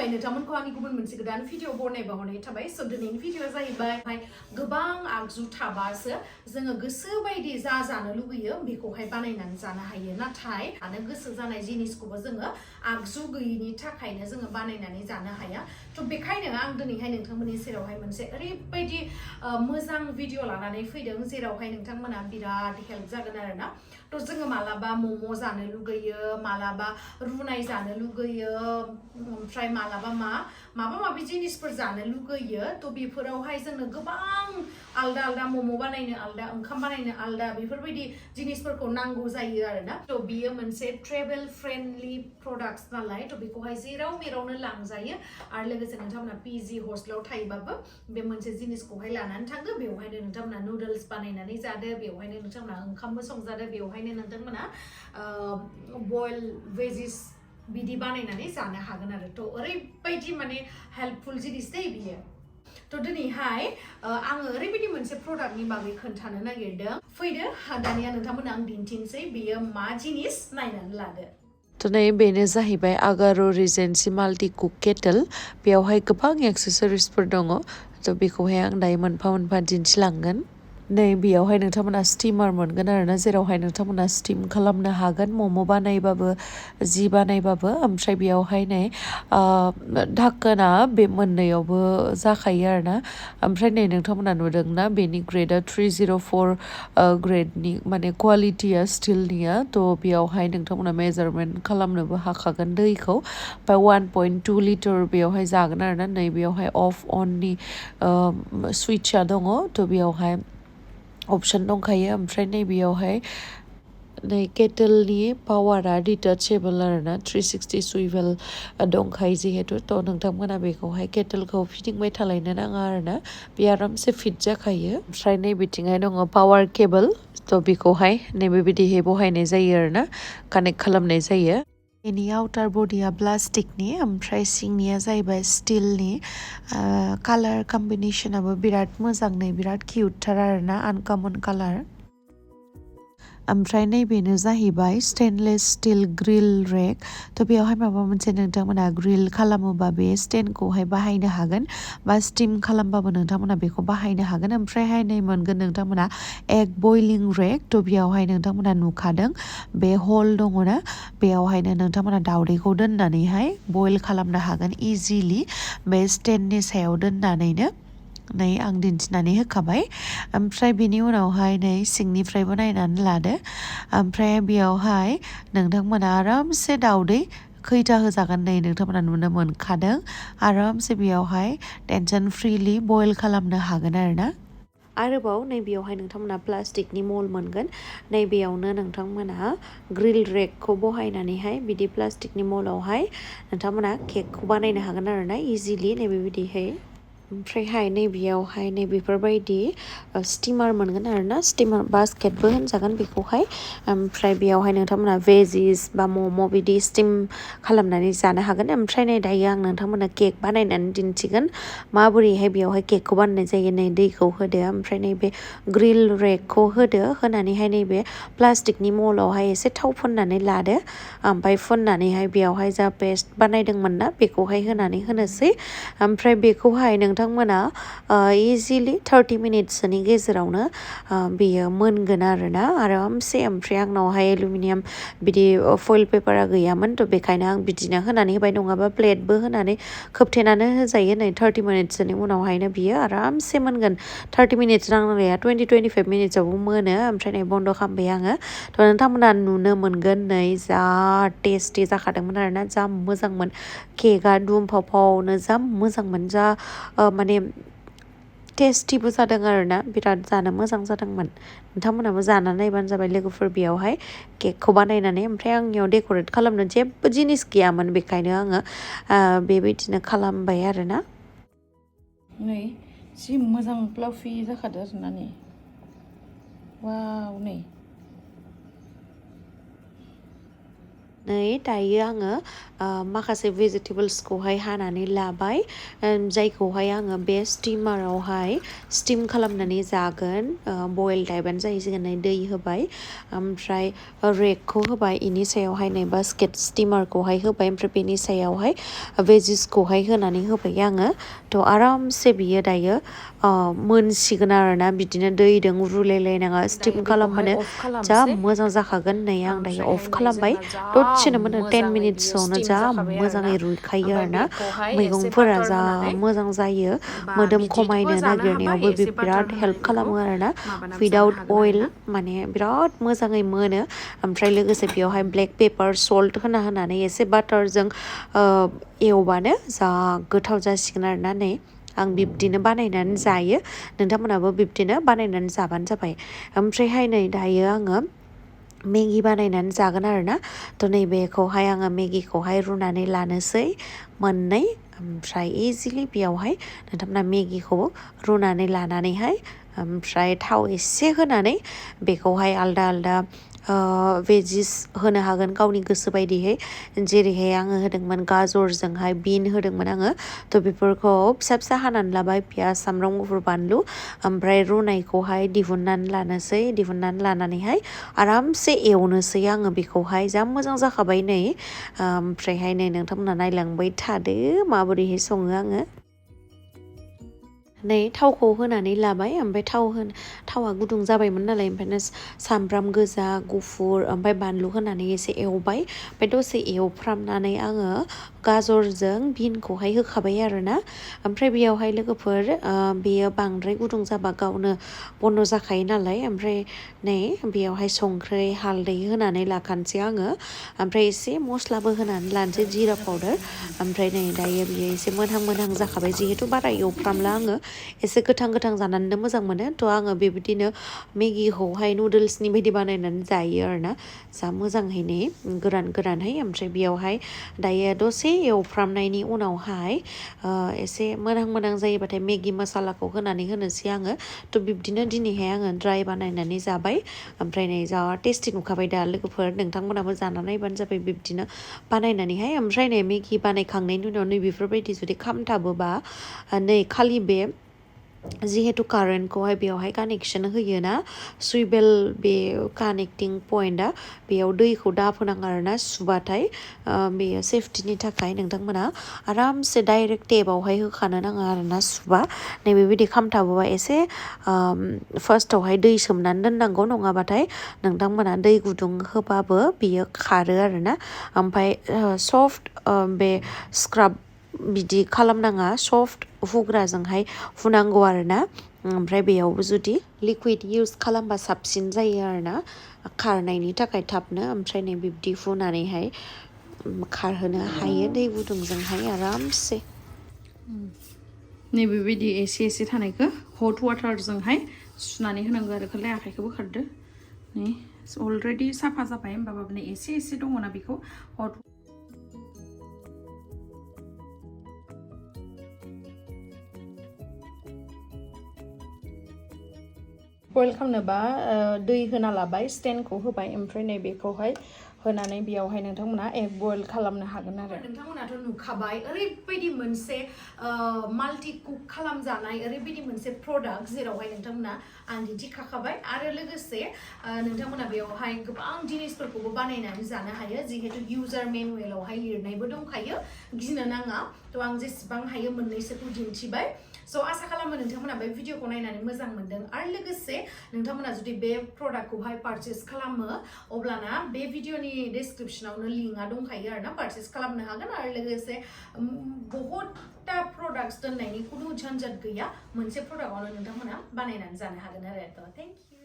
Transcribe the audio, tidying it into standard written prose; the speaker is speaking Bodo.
खुलुमबाय नोंथांमोनखौ आंनि गुबुन मोनसे गोदान भिडिअ बनायबा हरनाय थाबाय स' दिनैनि भिडिअआ जाहैबाय गोबां आगजु थाबासो जोङो गोसो बायदि जा जानो लुगैयो बेखौहाय बानायनानै जानो हायो नाथाय आरो गोसो जानाय जिनिसखौबो जोङो आगजु गैयिनि थाखायनो जोङो बानायनानै जानो हाया थ' बेखायनो आं दिनैहाय नोंथांमोननि सेरावहाय मोनसे ओरैबायदि मोजां भिडिअ लानानै फैदों जेरावहाय नोंथांमोना बिराद हेल्प जागोन आरोना थ' जोङो मालाबा मम' जानो लुगैयो मालाबा रुनाय जानो लुगैयो ओमफ्राय मालाबा माबा माबि जिनिसफोर जानो लुगैयो थ' बेफोरावहाय जोंनो गोबां आलदा आलदा मम' बानायनो आलदा ओंखाम बानायनो आलदा बेफोरबायदि जिनिसफोरखौ नांगौ जायो आरोना थ' बियो मोनसे ट्रेभेल फ्रेन्डलि प्रडाक्ट्स नालाय थ' बेखौहाय जेराव मेरावनो लांजायो आरो लोगोसे नोंथांमोना पिजि हस्टेलाव थायोबाबो बे मोनसे जिनिसखौहाय लानानै थांदो बेवहायनो नोंथांमोना नुडल्स बानायनानै जादो बेवहायनो नोंथांमोना ओंखामबो संजादो बेवहायनो नोंथांमोना बयल वेजिस बिदि बानायनानै जानो हागोन आरो थ' ओरैबायदि माने हेल्पफुल जिनिस दै बियो थ' दिनैहाय आङो ओरैबायदि मोनसे प्रडाक्टनि बागै खोन्थानो नागिरदों फैदो दानिया नोंथांमोना आं दिन्थिनोसै बियो मा जिनिस नायनानै लादो दिनै बेनो जाहैबाय आगार' रिजेन्सि माल्टि कुक केटल बेयावहाय गोबां एक्सेसरिसफोर दङ थ' बेखौहाय आं दायो मोनफा मोनफा दिन्थिलांगोन नै बेयावहाय नोंथांमोना स्टिमार मोनगोन आरोना जेरावहाय नोंथांमोना स्टिम खालामनो हागोन मम' बानायबाबो जि बानायबाबो ओमफ्राय बेयावहाय नै धाकोना बे मोननैयावबो जाखायो आरोना ओमफ्राय नै नोंथांमोना नुदोंना बेनि ग्रेडआ 304 ग्रेडनि माने क्वालिटिया स्टिलनिया थ' बेयावहाय नोंथांमोना मेजारमेन्ट खालामनोबो हाखागोन दैखौ ओमफ्राय 1.2 लिटार बेयावहाय जागोन आरोना नै बेयावहाय अफ अननि सुइट्सआ दङ थ' बेयावहाय अपसन दंखायो ओमफ्राय नैबेयावहाय नै केटेलनि पावारा डिटाचेबल आरोना 360 सुइभेल दंखायो जिहेतु थ' नोंथांमोना बेखौहाय केटेलखौ फिदिंबाय थालायनो नाङा आरोना बे आरामसे फिट जाखायो ओमफ्राय नै बिथिंहाय दङ पावार केबल थ' बेखौहाय नैबेबायदिहाय बहायनाय जायो आरोना कानेक्ट खालामनाय जायो बेनि आउटार बडिया प्लास्टिकनि ओमफ्राय सिंनिया जाहैबाय स्टिलनि कालार कम्बिनेसनाबो बिराद मोजां नै बिराद किउटथार आरोना आनकमन कालार ओमफ्राय नैबेनो जाहैबाय स्टेनलेस स्टिल ग्रिल रेक थ' बेयावहाय माबा मोनसे नोंथांमोना ग्रिल खालामोबा बे स्टेनखौहाय बाहायनो हागोन बा स्टिम खालामबाबो नोंथांमोना बेखौ बाहायनो हागोन ओमफ्रायहाय नै मोनगोन नोंथांमोना एग बइलिं रेक थ' बेयावहाय नोंथांमोना नुखादों बे हल दङना बेयावहायनो नोंथांमोना दावदैखौ दोननानैहाय बइल खालामनो हागोन इजिलि बे स्टेननि सायाव दोननानैनो नै आं दिन्थिनानै होखाबाय ओमफ्राय बेनि उनावहाय नै सिंनिफ्रायबो नायनानै लादो ओमफ्राय बेयावहाय नोंथांमोना आरामसे दावदै खैथा होजागोन नै नोंथांमोना नुनो मोनखादों आरामसे बेयावहाय टेनसन फ्रिलि बयल खालामनो हागोन आरोना आरोबाव नैबेयावहाय नोंथांमोना प्लास्टिकनि मल मोनगोन नैबेयावनो नोंथांमोना ग्रिल रेकखौ बहायनानैहाय बिदि प्लास्टिकनि मलावहाय नोंथांमोना केकखौ बानायनो हागोन आरोना इजिलि नैबेबायदिहाय ओमफ्रायहाय नैबेयावहाय नैबेफोरबायदि स्टिमार मोनगोन आरोना स्टिमार बास्केटबो होनजागोन बेखौहाय ओमफ्राय बेयावहाय नोंथांमोना भेजिस बा मम' बिदि स्टिम खालामनानै जानो हागोन ओमफ्राय नै दायो आं नोंथांमोना केक बानायनानै दिन्थिगोन माबोरैहाय बेयावहाय केकखौ बानायनाय जायो नै दैखौ होदो ओमफ्राय नैबे ग्रिल रेकखौ होदो होनानैहाय नैबे प्लास्टिकनि मलावहाय एसे थाव फुननानै लादो ओमफ्राय फुननानैहाय बेयावहाय जा पेस्ट बानायदोंमोन ना बेखौहाय होनानै होनोसै ओमफ्राय बेखौहाय नोंथांमोना इजिलि 30 मिनिट्सनि गेजेरावनो बेयो मोनगोन आरोना आरामसे ओमफ्राय आंनावहाय एलुमिनियाम बिदि फइल पेपारा गैयामोन थ' बेखायनो आं बिदिनो होनानै होबाय नङाबा प्लेटबो होनानै खोबथेनानै होजायो नै 30 मिनिट्सनि उनावहायनो बियो आरामसे मोनगोन 30 मिनिट्स नांलाया 20-25 मिनिट्सआवबो मोनो ओमफ्राय नै बन्द' खालामबाय आङो थ' नोंथांमोना नुनो मोनगोन नै जा टेस्टि जाखादोंमोन आरोना जा मोजांमोन केकआ दुमफावफावनो जा मोजांमोन जा माने टेस्टिबो जादों आरोना बिराद जानो मोजां जादोंमोन नोंथांमोनाबो जानानै नायबानो जाबाय लोगोफोर बेयावहाय केकखौ बानायनानै ओमफ्राय आंनियाव डेक'रेट खालामनो जेबो जिनिस गैयामोन बेखायनो आङो बेबायदिनो खालामबाय आरोना नै जि मोजां फ्लाफि जाखादो आरोना नै वाव नै नै दायो आङो माखासे भेजिटेबल्सखौहाय हानानै लाबाय जायखौहाय आङो बे स्टिमारावहाय स्टिम खालामनानै जागोन बयल टाइपआनो जाहैसिगोन नै दै होबाय ओमफ्राय रेगखौ होबाय इनि सायावहाय नै बास्केट स्टिमारखौहाय होबाय ओमफ्राय बेनि सायावहाय भेजिसखौहाय होनानै होबाय आङो थ' आरामसे बियो दायो मोनसिगोन आरोना बिदिनो दैजों रुलायलायनाङा स्टिम खालामबानो जा मोजां जाखागोन नै आं दायो अफ खालामबाय दसेनो मोनो 10 मिनिट्सआवनो जा मोजाङै रुइखायो आरोना मैगंफोरा जा मोजां जायो मोदोम खमायनो नागिरनायावबो बे बिराद हेल्प खालामो आरोना उइदाउट अइल माने बिराद मोजाङै मोनो ओमफ्राय लोगोसे बेयावहाय ब्लेक पेपार सल्ट होनानै एसे बाटारजों एवबानो जा गोथाव जासिगोन आरोना नै आं बिब्दिनो बानायनानै जायो नोंथांमोनाबो बिब्दिनो बानायनानै जाबानो जाबाय ओमफ्रायहाय नै दायो आङो मेगि बानायनानै जागोन आरोना थ' नैबेखौहाय आङो मेगिखौहाय रुनानै लानोसै मोननै ओमफ्राय इजिलि बेयावहाय नोंथांमोना मेगिखौ रुनानै लानानैहाय ओमफ्राय थाव एसे होनानै बेखौहाय आलदा आलदा भेजिस होनो हागोन गावनि गोसो बायदियै जेरैहाय आङो होदोंमोन गाजरजोंहाय बिन होदोंमोन आङो थ' बेफोरखौ फिसा फिसा हानानै लाबाय पियास सामब्राम गुफुर बानलु ओमफ्राय रुनायखौहाय दिहुननानै लानानैहाय आरामसे एवनोसै आङो बेखौहाय जा मोजां जाखाबाय नै ओमफ्रायहाय नै नोंथांमोना नायलांबाय थादो माबोरैहाय सङो आङो नै थावखौ होनानै लाबाय ओमफ्राय थावा गुदुं जाबायमोन नालाय ओमफ्रायनो सामब्राम गोजा गुफुर ओमफ्राय बानलु होनानै एसे एवबाय ओमफ्राय दसे एवफ्रामनानै आङो गाजरजों बिनखौहाय होखाबाय आरोना ओमफ्राय बेयावहाय लोगोफोर बेयो बांद्राय गुदुं जाबा गावनो बन्द' जाखायो नालाय ओमफ्राय नै बेयावहाय संख्रि हालदै होनानै लाखानोसै आङो ओमफ्राय एसे मस्लाबो होनानै लानोसै जिरा पाउदार ओमफ्राय नै दायो बियो एसे मोनहां जाखाबाय जिहेथु बारा एवफ्रामला आङो एसे गोथां जानानैनो मोजां मोनो थ' आङो बेबायदिनो मेगिखौहाय नुडल्सनि बायदि बानायनानै जायो आरोना जा मोजाङैनो गोरानहाय ओमफ्राय बेयावहाय दायो दसे एवफ्रामनायनि उनावहाय एसे मोनहां जायोबाथाय मेगि मसालाखौ होनानै होनोसै आङो थ' बिब्दिनो दिनैहाय आङो ड्राइ बानायनानै जाबाय ओमफ्राय नै जा टेस्टि नुखाबाय दा लोगोफोर नोंथांमोनाबो जानानै नायबानो जाबाय बिब्दिनो बानायनानैहाय ओमफ्राय नै मेगि बानायखांनायनि उनाव नै बेफोरबायदि जुदि खामथाबोबा नै खालि बे जिहेतु कारेन्टखौहाय बेयावहाय कानेक्सन होयोना सुइबेल बे कानेक्टिं पइन्टआ बेयाव दैखौ दाफोनाङा आरोना सुबाथाय बेयो सेफटिनि थाखाय नोंथांमोना आरामसे डाइरेक्ट टेपआवहाय होखानो नाङा आरोना सुबा नैबेबायदि खामथाबोबा एसे फार्स्टआवहाय दै सोमनानै दोननांगौ नङाबाथाय नोंथांमोना दै गुदुं होबाबो बियो खारो आरोना ओमफ्राय सफ्ट बे स्क्राब बिदि खालामनाङा सफ्ट हुग्राजोंहाय हुनांगौ आरोना ओमफ्राय बेयावबो जुदि लिकुइड इउस खालामबा साबसिन जायो आरोना खारनायनि थाखाय थाबनो ओमफ्राय नै बिब्दि हुनानैहाय खारहोनो हायो दै गुदुंजोंहाय आरामसे नैबेबायदि एसे थानायखौ हट वाटारजोंहाय सुनानै होनांगौ आरो खोलाय आखाइखौ बोखारदो नै अलरेडि साफा जाबाय होमबाबो नै एसे दङना बेखौ हट बयल खालामनोबा दै होना लाबाय स्टेन्डखौ होबाय ओमफ्राय नै बेखौहाय होनानै बेयावहाय नोंथांमोना एग बयल खालामनो हागोन आरो नोंथांमोनाथ' नुखाबाय ओरैबायदि मोनसे माल्टि कुक खालामजानाय ओरैबायदि मोनसे प्रडाक्ट जेरावहाय नोंथांमोना आं दिन्थिखाबाय आरो लोगोसे नोंथांमोना बेयावहाय गोबां जिनिसफोरखौबो बानायनानै जानो हायो जिहेतु इउजार मेनुवेलावहाय लिरनायबो दंखायो गिनो नाङा थ' आं जेसेबां हायो मोननैसोखौ दिन्थिबाय स' आसा खालामो नोंथांमोना बे भिडिअखौ नायनानै मोजां मोनदों आरो लोगोसे नोंथांमोना जुदि बे प्रडाक्टखौहाय पारचेस खालामो अब्लाना बे भिडिअनि डिसक्रिपसनावनो लिंकआ दंखायो आरोना पारचेस खालामनो हागोन आरो लोगोसे बहुतटा प्रडाक्ट्स दोननायनि खुनु झन्झट गैया मोनसे प्रडाक्टआवनो नोंथांमोना बानायनानै जानो हागोन आरो थ' थेंक इउ